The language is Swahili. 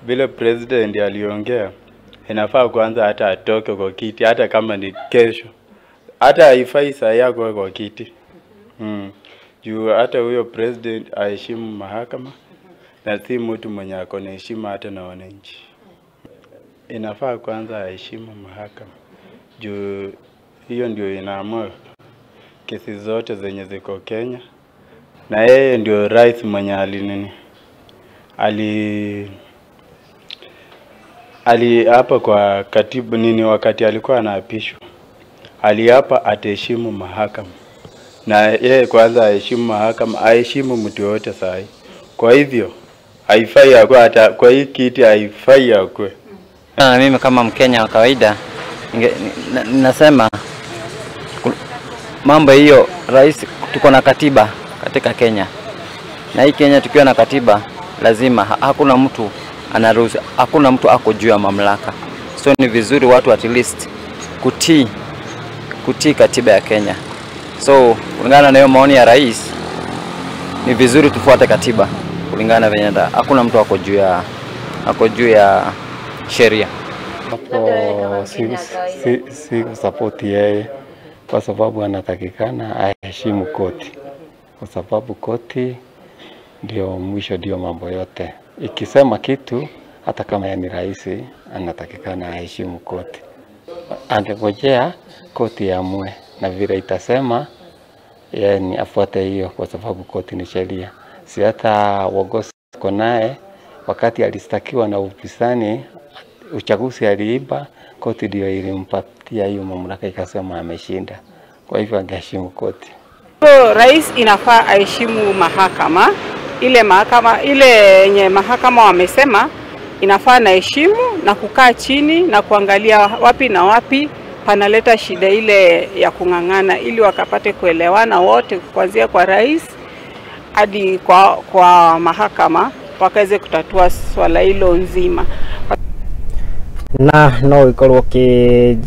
Vile president aliongea, inafaa kwanza hata atoke kwa kiti, hata kama ni kesho. Hata haifai saa yako kwa kiti. Juu hata huyo president aheshimu mahakama na si mtu mwenye ako na heshima hata na wananchi. Inafaa kwanza aheshimu mahakama. Juu hiyo ndio inaamua kesi zote zenye ziko Kenya. Na yeye ndio rais mwenye aliapa kwa katibu nini wakati alikuwa anaapishwa. Aliapa ataheshimu mahakama. Na yeye kwanza aheshimu mahakama, aheshimu mtu yote sahi. Kwa hivyo haifai akue hata kwa hii kiti, haifai akue. Na mimi kama Mkenya wa kawaida nasema mambo hiyo rais, tuko na katiba katika Kenya. Na hii Kenya tukiwa na katiba lazima hakuna mtu anaruhusu, hakuna mtu ako juu ya mamlaka. So ni vizuri watu at least kutii katiba ya Kenya. So kulingana na hiyo maoni ya rais, ni vizuri tufuate katiba kulingana venye hakuna mtu ako juu ya sheria. Hapo si support yeye kwa sababu anatakikana aheshimu koti. Kwa sababu koti ndio mwisho, ndio mambo yote. Ikisema kitu hata kama yeye ni rais, anatakikana aheshimu koti. Angengojea koti iamue na vile itasema yeye ni afuate hiyo, kwa sababu koti ni sheria. Si hata uongozi uko naye wakati alistakiwa na upinzani uchaguzi aliiba, koti ndio ilimpatia hiyo mamlaka ikasema ameshinda. Kwa hivyo angeheshimu koti. So, rais inafaa aheshimu mahakama. Ile mahakama ile yenye mahakama wamesema inafaa na heshimu na kukaa chini na kuangalia wapi na wapi panaleta shida ile ya kung'ang'ana, ili wakapate kuelewana wote kuanzia kwa rais hadi kwa mahakama wakaweze kutatua swala hilo nzima. Na no ikorwo ki